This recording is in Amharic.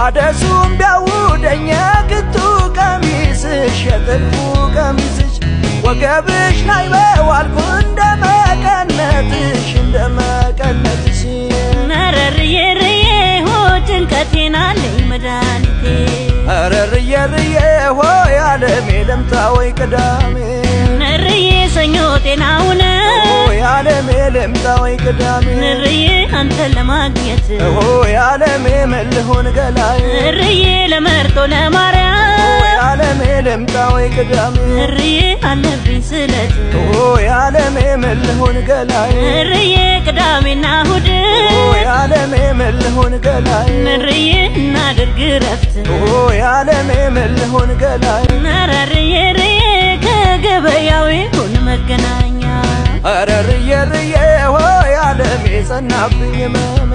አደሱም ቢያውደኝ የክቱ ቀሚስሽ፣ የጥልፉ ቀሚስሽ፣ ወገብሽ ላይ በዋልኩ እንደ መቀነትሽ፣ እንደ መቀነትሽ። መረርዬ ርዬ ሆ ጭንቀቴን አለኝ መድኃኒቴ። ኧረ ርዬ ርዬ ሆይ ዓለሜ ልምጣ ወይ ቅዳሜ። ንርዬ ሰኞ ጤናውን ሆይ ዓለሜ ልምጣ ወይ ቅዳሜ። ንርዬ አንተን ለማግኘት ሆይ ዓለሜ ምን ልሁን ገላዬ። ንርዬ ለመርጦ ለማርያም ሆይ ዓለሜ ልምጣ ወይ ቅዳሜ። ንርዬ አለብኝ ስለት ሆይ ዓለሜ ምን ልሁን ገላዬ። ንርዬ ቅዳሜና እሁድ ሆይ ዓለሜ ምን ልሁን ገላዬ። ንርዬ እናድርግ ረፍት። ሆይ ዓለሜ ምን ልሁን ገላዬ። መረርዬ ርዬ ከገበያው ይሁን መገናኛ። ኧረ ርዬ ርዬ ሆይ ዓለሜ ጸናብኝ ህመሜ።